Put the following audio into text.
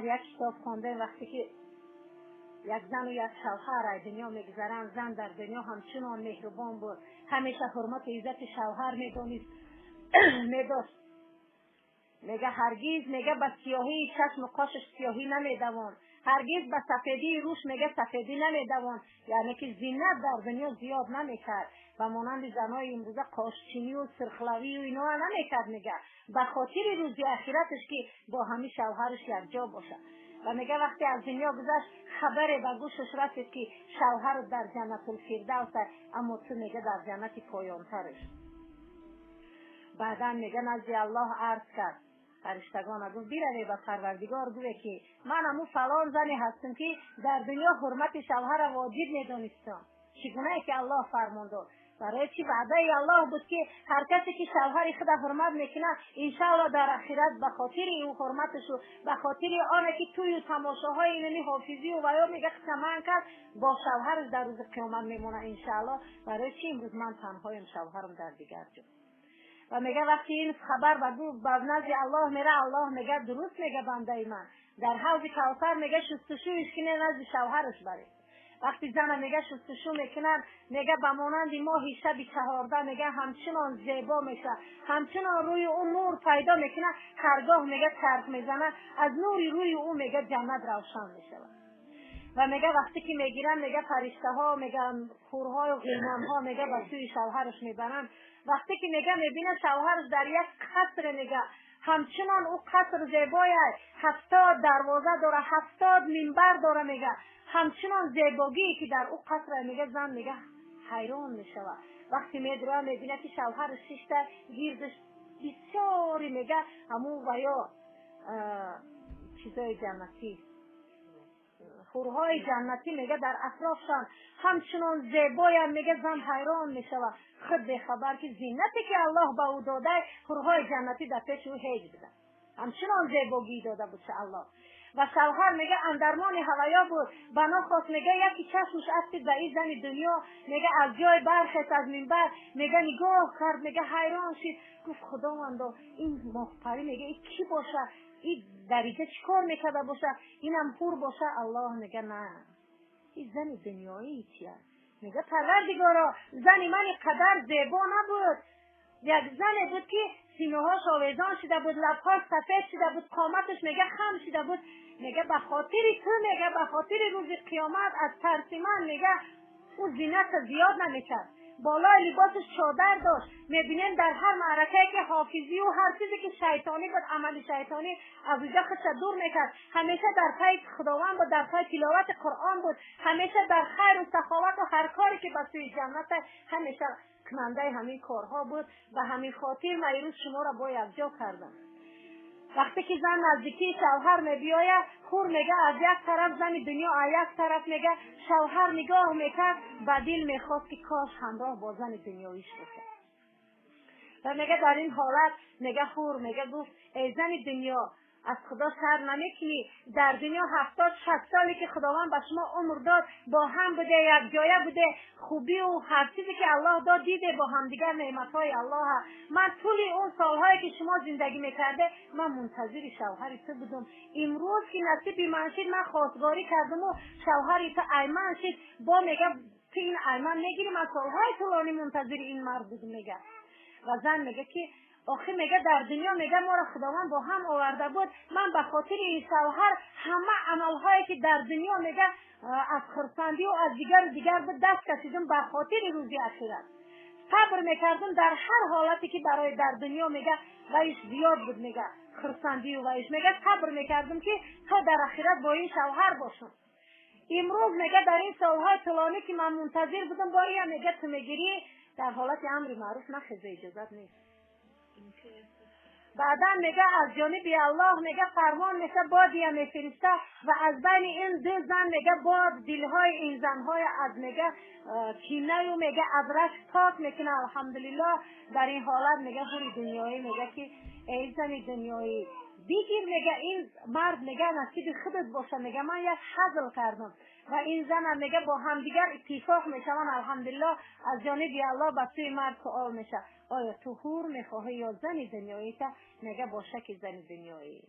Дар як китоб хондем, вақте ки як зану як шавҳар аз дунё мегузаранд, зан дар дунё ҳамчунон меҳрубон буд, ҳамеша ҳурмату иззати шавҳар медонист, медошт. Мега, ҳаргиз, мега, ба сиёҳии чашму қошаш сиёҳӣ намедавонд, ҳаргиз ба сафедии рӯш, мега, сафедӣ намедавонд, яъне ки зинат дар дунё зиёд намекард, ба монанди занои имрӯза қошчинию сирхлавию иноа намекард. Мега, ба хотири рӯзи ахираташ, ки бо ҳамин шавҳараш якҷо бошад. Ва мега, вақте аз дунё гузашт, хабаре ба гӯшаш расид, ки шавҳарат дар Ҷаннатулфирдавс, аммо ту, мега, дар ҷаннати поёнтараш. Баъдан, мега, назди Аллоҳ арз кард. Фариштагона гуфт: «Бираве, ба Парвардигор гӯе, ки ман аму фалон зане ҳастам, ки дар дунё ҳурмати шавҳара воҷиб медонистам, чӣ гунае ки Аллоҳ фармон дод. Барои чӣ ваъдаи Аллоҳ буд, ки ҳар касе ки шавҳари худа ҳурмат мекунад, иншааллоҳ дар ахират ба хотири ӯ ҳурматашу ба хотири оне ки тӯю тамошоҳои инами ҳофизию ваё, мега, таман кард, бо шавҳараш дар рӯзи қиёмат мемонад, иншааллоҳ. Барои чӣ имрӯз ман танҳоям, шавҳарам дар дигар ҷо?» Ва мега, вақти ин хабар ба ба назди Аллоҳ мера, Аллоҳ мега: «Дуруст мега бандаи ман. Дар ҳавзи Кавсар, мега, шустушӯиш кине, назди шавҳараш баред». Вақти зана, мега, шустушу мекунанд, мега, ба монанди моҳи шаби 14, мега, ҳамчунон зебо мешавад, ҳамчунон рӯи ӯ нур пайдо мекунад. Ҳаргоҳ, мега, чарх мезанад, аз нури рӯи ӯ, мега, ҷаннат равшан мешавад. Ва мега, вақте ки мегиранд, мега, фариштаҳо, мега, ҳурҳою ғилмонҳо, мега, ба сӯи шавҳараш мебаранд. Вақте ки, мега, мебинад, шавҳараш дар як қасре, мега, ҳамчунон ӯ қаср зебоя, 70 дарвоза дора, 70 минбар дора, мега, ҳамчунон зебогие ки дар ӯ қаср, мега, зан, мега, ҳайрон мешавад. Вақте медура, мебинад, ки шавҳараш шишта, гирдаш бисёре, мега, ҳамун ва ё чизои ҷаннатӣ, ҳурҳои ҷаннатӣ, мега, дар атрофшон ҳамчунон зебоян. Мега, зан ҳайрон мешавад, худ бехабар, ки зинате ки Аллоҳ ба ӯ дода, ҳурҳои ҷаннатӣ дар пеши ӯ ҳеҷ буданд, ҳамчунон зебогӣ дода буд Аллоҳ. Ва шавҳар, мега, андармони ҳаваё буд. Ба нохост, мега, яки чашмаш афтид ба ин зани дунё. Мега, аз ҷой бархест, аз минбар, мега, нигоҳ кард, мега, ҳайрон шид, гуфт: «Худовандо, ин моҳпарӣ, мега, ин кӣ боша? Ин дар иҷа чӣ кор мекарда боша? Инам ҳур боша?» Аллоҳ мега: «На, ин зани дунёӣ чи аст?» Мега: «Парвардигоро, зани ман ин қадар зебо набуд. Як зане буд, ки синаҳош овезон шуда буд, лабҳош сафед шуда буд, қоматаш, мега, хам шуда буд. Мега, ба хотири ту, мега, ба хотири рӯзи қиёмат, аз тарси ман, мега, ӯ зината зиёд намекард, болои либосаш чодар дошт. Мебинем, дар ҳар маъракае ки ҳофизию ҳар чизе ки шайтонӣ буд, амали шайтонӣ, аз уҷа худша дур мекард. Ҳамеша дар пайи Худованд буд, дар пайи тиловати Қуръон буд, ҳамеша дар хайру саховату ҳар коре ки ба сӯи ҷаннат, ҳамеша кунандаи ҳамин корҳо буд. Ба ҳамин хотир ман ирӯз шуморо бо якҷо кардам». Вақте ки зан наздикии шавҳар мебиёяд, ҳур, мега, аз як тараф, зани дунё аз як тараф, мега, шавҳар нигоҳ мекард, ба дил мехост, ки кош ҳамроҳ бо зани дунёиш бошад. Ва, мега, дар ин ҳолат, мега, ҳур, мега, гуфт: «Эй зани дунё, аз Худо шарм намекунӣ? Дар дунё 70-60 соле ки Худованд ба шумо умр дод, бо ҳам буде, якҷоя буде, хубиву ҳар чизе ки Аллоҳ дод, диде бо ҳамдигар, неъматҳои Аллоҳа. Ман тӯли он солҳое ки шумо зиндагӣ мекарде, ман мунтазири шавҳари ту будум. Имрӯз ки насиби ман шид, ман хостгорӣ кардаму шавҳари ту айман шид. Бо, мега, ту ин айман мегирӣ? Ман солҳои тӯлонӣ мунтазири ин мард будум», мега. Ва зан мега, ки охир, мега, дар дунё, мега, моро Худованд бо ҳам оварда буд. Ман ба хотири ин шавҳар ҳама амалҳое ки дар дунё, мега, аз хурсандию аз дигару дигар буд, даст кашидум, ба хотири рӯзи ахират сабр мекардум дар ҳар ҳолате ки барои дар дунё, мега, ваиш зиёд буд, мега, хурсандию ваиш, мега, сабр мекардум, ки то дар ахират бо ин шавҳар бошам. Имрӯз, мега, дар ин солҳои тӯлонӣ ки ман мунтазир будам, бо ия, мега, ту мегирӣ?» Дар ҳолати амри маъруф нахеза, иҷозат нест. Баъдан, мега, аз ҷониби Аллоҳ, мега, фармон меша, бодия мефириста ва аз байни ин ду зан, мега, бод дилҳои ин занҳои аз, мега, кинаю, мега, аз рашк пок мекуна. Алҳамдулиллоҳ. Дар ин ҳолат, мега, ҳури дунёӣ мега, ки эй зани дунёӣ, бигир, мега, ин мард, мега, насиби худат боша. Мега, ман як ҳазл кардам. Ва ин занам, мега, бо ҳамдигар иттифоқ мешаванд. Алҳамдулиллоҳ. Аз ҷониби Аллоҳ ба сӯи мард суол мешавад: «Оё ту ҳур мехоҳӣ ё зани дунёита?» Мега, боша ки зани дунёӣ.